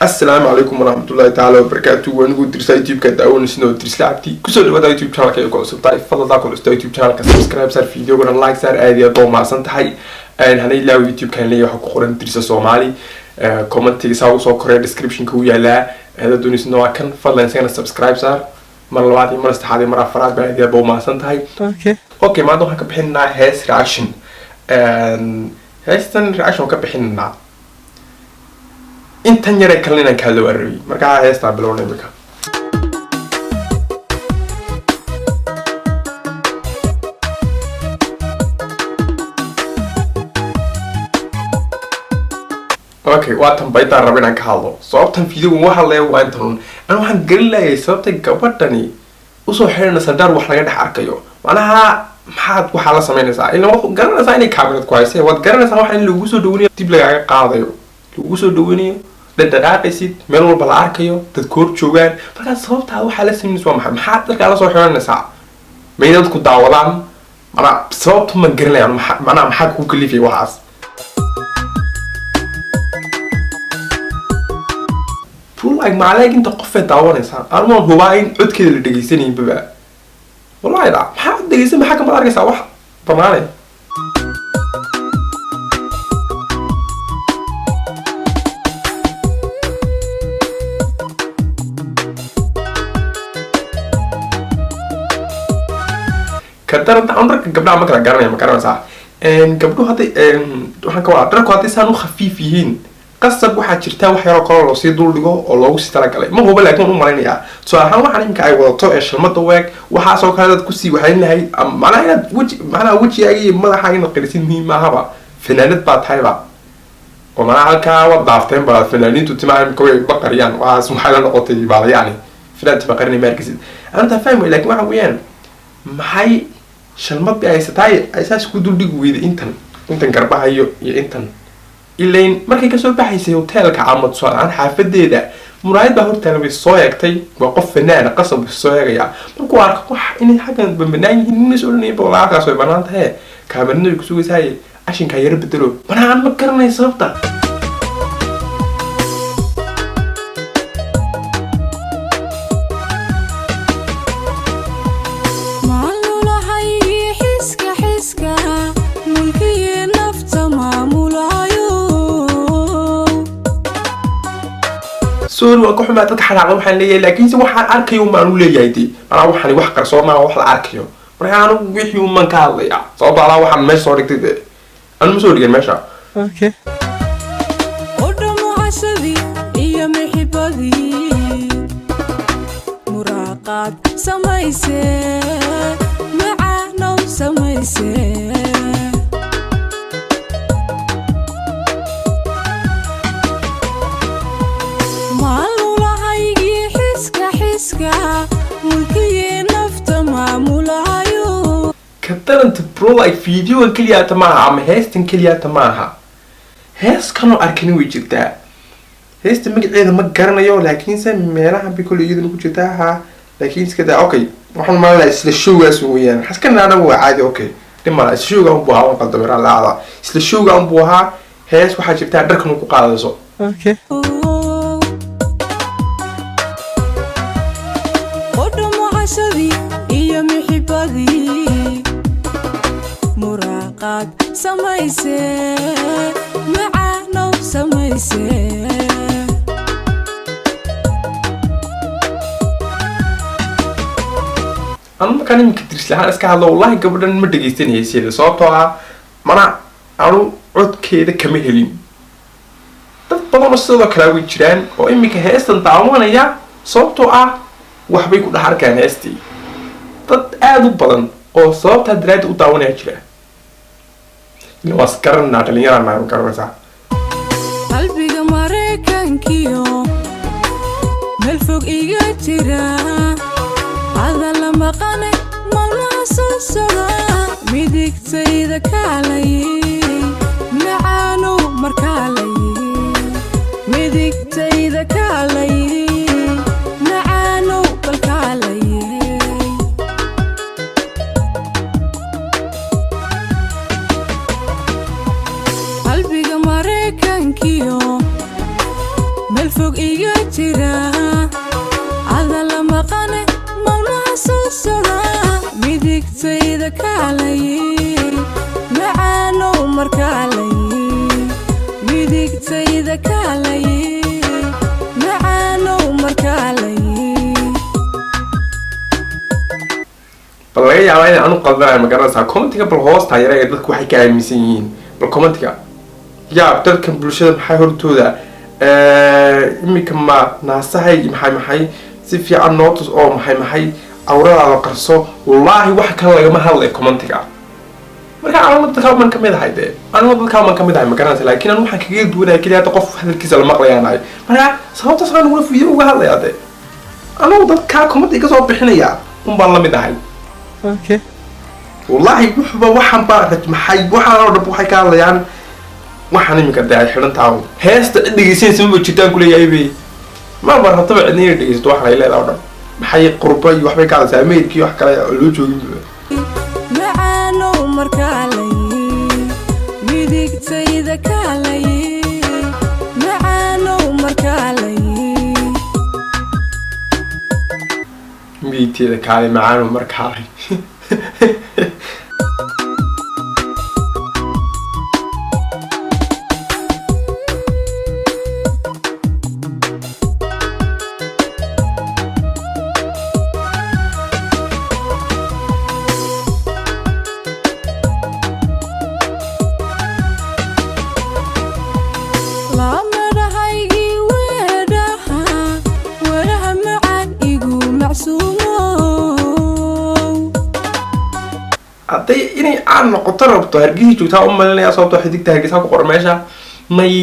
Asalaamu calaykum waraxmatullahi tacaala wabarakaatu. Waa anigu Dirsa, YouTube-ka daawanaysin oo Dirsla Cabdi. Kusoo dhawaada YouTube channelka ee ku cusub tahay. Fadlan ku cusub YouTube channelka subscribe saar, videogana like saar. Aad iyo aad baa umahadsan tahay. Hana ilaaw YouTube-kan leeyahay waxaa ku qoran Dirsa Soomaali. Commentiga saa usoo koraya, descriptionka u yaalaa hadaad doonaysidna waa kan. Fadlan isagana subscribe saar mar labaad iyo mar saddexaad iyo mar afaraad ba. Aad iyo aad baa umahadsan tahay. Okay, maanta waxaan ka bixinaynaa hees reaction. Heestan reaction ka bixinaynaa, intan yaree kalena inaan ka hadlo waan rabay. Markaa heestaa bilowna imika. Okay, waa tan baydaan raba inaan ka hadlo. Sababtan videogan uga hadlaya waa intan un. Anu waxaan garan laayay sababtay gabadhani usoo xiranaysa dhar wax laga dhex arkayo. Macnaha maxaad waxaa la samaynaysaa? Ila waad garanaysaa inay kaamirad ku hayse, waad garanaysaa waxa in lagu soo dhawanayo, dib lagaaga qaadayo, lagu soo dhawanayo, dhadhaqaaqaysid, meel walba la arkayo, dad koor joogaan. Markaa sababtaa waxaa la samaynaysa waa maxay? Maxaad dharkaa la soo xiranaysaa? May dadku daawadaan? Manaa sababta ma garanayaan. Macnaha maxaa kugu kalifaya waxaas? Like macaleeg inta qofay daawanaysaa, anu waan hubaa in codkeeda la dhegeysanayinbaba. Wallahi da maxaa dhegeysan? Maxaa kamad arkaysaa wax banaanay? Ka daranta anu dharka gabdhaha ma kala garanaya. Ma garanaysaa gabdhuhu hadday, waxaan ka wadaa dharku hadday saan u khafiif yihiin, qasab waxaa jirta wax yaroo kaloo loosii duldhigo oo loogu sii talagalay. Ma huba, laakiin waan u malaynayaa. Tusaale ahaan waxaan imika ay wadato ee shalmada weeg, waxaasoo kale dad kusii waxayn lahayd. Macnaha inaad weji, macnaha wejigaaga iyo madaxaaga inaad qarisid muhiim maahaba. Fanaanad baa tahayba oo macnaha halkaa waad dhaafteen ba. Fanaaniintu timaha imika way baqariyaan, waxaas waxay la noqotay baala yacni fanaan tima qarinay ma arkisid. Antaa fahmi, laakiin waxa weeyaan maxay shalmadii haysataay ay saas ku duldhigi weyday intan garbaha iyo intan? Ilayn markay kasoo baxaysay hoteelka ama tusaale ahaan xaafadeeda, muraayad baa hortaala, way soo eegtay. Waa qof fanaana, qasab buu soo eegayaa. Markuu arko wax inay xaggan banaan yihiin, nin is odhanaya ba walaalkaas way banaan tahe, kaamirada way kusugaysaye, ashinkaa yaro bedelo. Manaa aan ma garanay sababta. Maamulahaygii xiska, xiska mulkigii nafta maamulayo. Sorry, waan ka xumaa dadka xanaaqan waxaan leeyahay, laakiinse waxaan arkayo umaan u leeyahay dee. Manaa waxani wax qarsoon maaha, wax la arkayo. Marka anigu wixii umaan ka hadlaya, sababto alaa waxaan meesha soo dhigtay dee, anu ma soo dhigin meesha. Odhamo cashadii iyo mixibadii muraaqaad samayse, macaanow samayse. Maamulahaygii xiska, xiska mulkigii nafta maamulayo. Ka daranta bro, like videogan keliyaata maaha ama heestan keliyaata maaha, hees kanoo arkani way jirtaa. Heesta magaceeda ma garanayo, laakiinse meelaha bay kolley iyaduna ku jirtaa. Ha, laakiin iska daa. Okay, waxaan malalayaa isla showgaas weeyaan. Xaskan anagu waa caadi. Okay, dhib mala, isla showga unbuu ahaa. Waan qaldamay, laacda, isla showga unbuu ahaa. Hees waxaa jirtaa dharkan ku qaadayso. Odhamo cashadii iyo mixibadii muraaqaad samayse, macaanow samayse. Anu markaan iminka diris lahaan iska hadlo, wallahi gabadhan ma dhegeysanayay sida, sababtoo ah mana anu codkeeda kama helin. Dad badan oo sidoo kale way jiraan oo iminka heestan daawanaya, sababtoo ah waxbay ku dhex arkaan heestii. Dad aada u badan oo sababtaa daraaddi u daawanaya jira. Ila waa isgaranaa, dhalinyarana ma garanaysaa. Qalbiga Maraykankiyo meel fog iga jira, hadalla maqane maalmaha soo socda, midigtayda kaalay, macaanow markaalay, midigtayda kaalay, macaanow balkaalay. Qalbiga Maraykankiyo meel fog. Fog iga jira adala maqane maalmaha soo socda, midigtayda kaalay macaanow markaalay, midigtayda kaalay macaanow markaalay. Bal laga yaabaa inay anu qaldanayo, ma garanaysaa? Commentiga bal hoosta yare ee dadku waxay ka aaminsan yihiin, bal commentiga yaab. Dadkan bulshada maxay hortooda iminka ma naasahay? Maxay si fiican noo tus oo maxay cawradaada qarso. Wallaahi wax kale lagama hadlay commentiga. Marka anuna dadkaa man kamid ahay dee, anuna dadkaa man kamid ahay, ma garanaysa? Laakiin anu waxaan kaga duwanaya keliya hadda qof hadalkiisa la maqlayaan ahay. Marka sababtaas aan ugula video uga hadlayaa dee, anugu dadkaa commentiga kasoo bixinaya un baan la mid ahay. Wallaahi wuxuba waxaan baa raj maxay waxaan oo dhan waxay ka hadlayaan waxaan iminka dee ay xidhan tahay. Heesta cid dhegeysanaysa maba jirtaan kuleeyahay bay, maba rabtaba cidna inay dhegeysato. Waxaan ay leedahay oo dhan maxay qurba iyo waxbay ka hadlaysaa, meydkii wax kale oo loo joogin. Macaanow markaalay, midigtayda kaalay macaanow markaalay. Midigteeda kaalay macaanow markaalay. Laamadhahaygii weedhaha, weedhaha macaan igu macsuumow. Hadday inay caan noqoto rabto, Hargeysii joogtaa u malinaya, sababtoo xidigta Hargeysa ku qoran meesha. May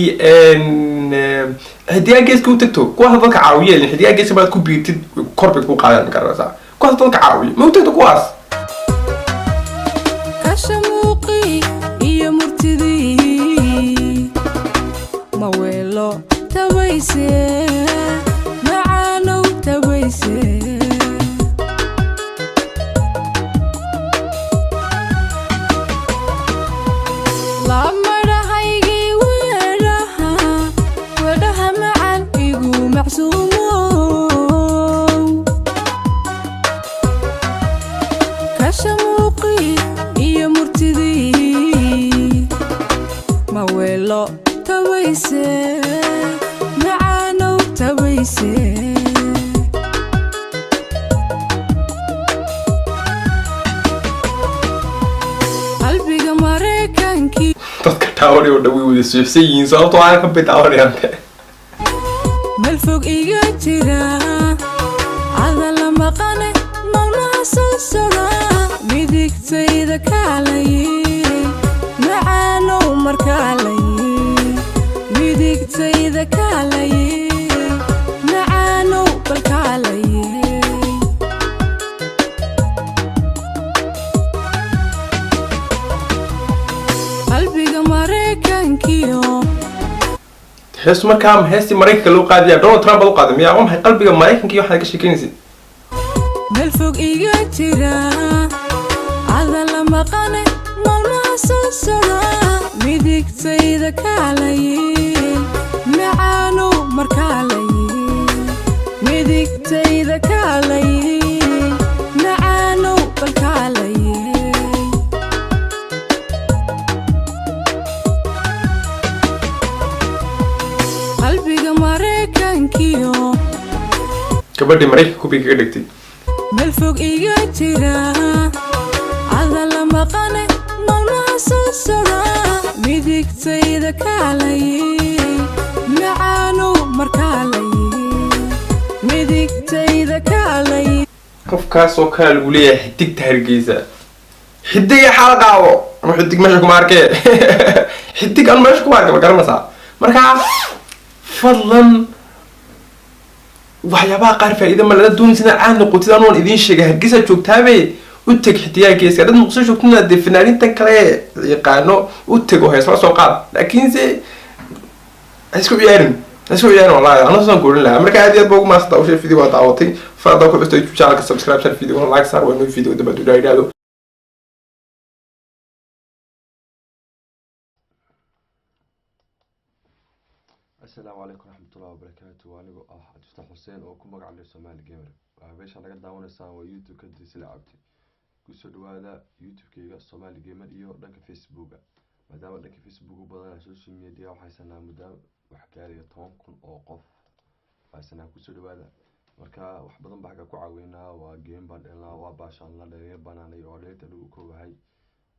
xidigaa geeska u tagto, kuwaas dadka caawiya. Xidigaa geeska baad ku biirtid, kor bay ku qaadaan, ma garanaysaa? Kuwaas dadka caawiya ma u tagto kuwaas. Kasha muuqii iyo murtidii maweelo tabayse macaanow tabayse. Laamadhahaygii weedhaha, weedhaha macaan igu macsuumow, kasha muuqii iyo murtidii maweelo tabayse macaanow tabayse. Qalbiga Maraykankii Dadka daawanay oo dhan way wada suuxsan yihiin, sababtoo aan ka bay daawanayaan de. Meel fog iga jira adala maqane maalmaha soo socda, midigtayda kaalay macaanow markaalay, midigtayda kaalay macaanow balkaalay. Qalbiga Maraykankiyo Heestu markaa heestii Maraykanka loo qaadaya, Donald Trump baad u qaaday miyaa? Waa maxay qalbiga Maraykanka iyo waxaad ka sheekeynaysid? Meel fog iga jira adala maqane maalmaha soo socda, midigtayda kaalay macaanow markaalay, midigtayda kaalay macaanow balkaalay. Qalbiga Maraykankiyo Gabadhii Maraykanka kubay kaga dhigtay. Meel fog iga jira adala maqane maalmaha soo socda, midigtayda kaalay macaanow markaalay, midigtayda kaalay. Qofkaas oo kale lagu leeyahay xidigta Hargeysa, xidiga xaal qaado ama xidig meesha kuma arkee, xidig anu meesha kuma arka, ma garanaysaa? Marka fadlan waxyaabaha qaar faa'iida ma lala doonaysa inaad caan noqotid. Anuan idiin sheegay, Hargeysa joogtaabe u teg xidigaha geeska. Dad Muqdisho joogtana dee fanaaniintan kale yaqaano u teg oo heesla soo qaad, laakiinse ha isku ciyaarin, ha isku ciyaarin. Wallahi anaa sidaan ku oran lahaa. Marka aad iyo aad ba ugu maasanta usha video waa daawatay. Fadlan ku custay YouTube channelka, subscribe sar video, like sar. Waa inuu video daba dudaa. Asalaamu calaykum waraxmatullahi wabarakaatu. Anigoo ah Cabdifataax Xuseen oo ku magac leh Somali Gamer. Waxaa meesha naga daawanaysaan waa YouTube-ka Dirisle Cabdi. Kusoo dhawaada YouTube-kayga Somali Gamer iyo dhanka Facebooka, maadaama dhanka Facebook u badan social media. Waxaa haysanaa muddo wax gaaraya 10,000 oo qof haysanaa. Kusoo dhawaada. Marka wax badan baa xagga ku caaweynaa. Waa game baan dhelnaa, waa baashaalna, dhalinyar banaanay oo dhalinyarta lagu koobahay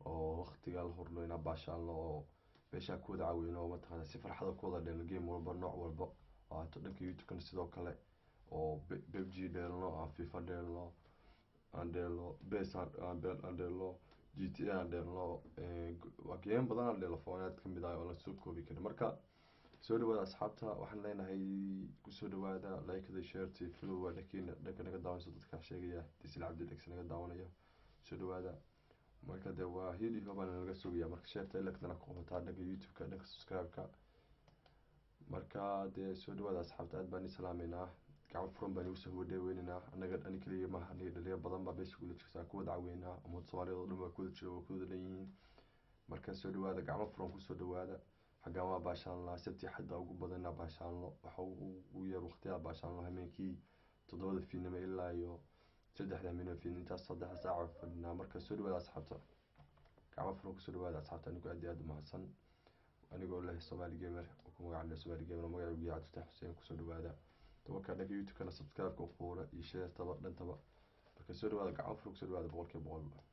oo waqtiga la hurno inaa baashaalno oo meeshaa ku wada caaweyno oo mataqaana si farxada ku wada dheelno game walba, nooc walba oo haato. Dhanka YouTube-kana sidoo kale oo PUBG dheelno, aan FIFA dheelno, aan dheelno PES, aan dheelno GTA, aan dheelno. Waa game badan aan dheelno, foonaad kamid ah oo la soo koobi karin. Marka soo dhawaada asxaabta, waxaan leenahay kusoo dhawaada like-da, share-ta, follow. Waa dhankiina, dhanka naga daawanayso dadka sheegaya Disil Cabdi dhegsi naga daawanaya. Soo dhawaada. Marka dee waa hiil iyo hobaan laga sugaya. Marka share-ta, like-dana ku qabataa dhanka YouTube-ka, dhanka subscribe-ka. Marka dee soo dhawaada asxaabta, aad baan islaameynaa, gacmo furan baan igu soo wadhaweyneynaa. Anaga ani keliya maaha, aniga dhalinyar badan baa meesha kula jirta, ku wada caweynaa. Ummad Soomaaliyeed oo dhan baa kuwada jira, waa ku wada dhan. Marka soo dhawaada, gacmo furan kusoo dhawaada. Xaggaan waa baashaalnaa, Sabti xadda ugu badanna baashaalno. Waxa ugu yar waqtiyaa baashaalno hameenkii 7-da fiidnimo ilaa iyo 3-da minoo fiidnimo, intaas 3 saac fadhinaa. Marka soo dhawaada asxaabta, gacmo furan kusoo dhawaada asxaabta. Anigoo aad iyo aad umahadsan, anigoo leh Somali Gamer oo ku magac leh Somali Gamer oo magacaygu yahay Cabdifataax Xuseen. Kusoo dhawaada tobanka dhanka YouTube-kana, subscribe-ka, quura iyo share-taba dhantaba. Marka soo dhawaada, gacmo furan kusoo dhawaada, 100%.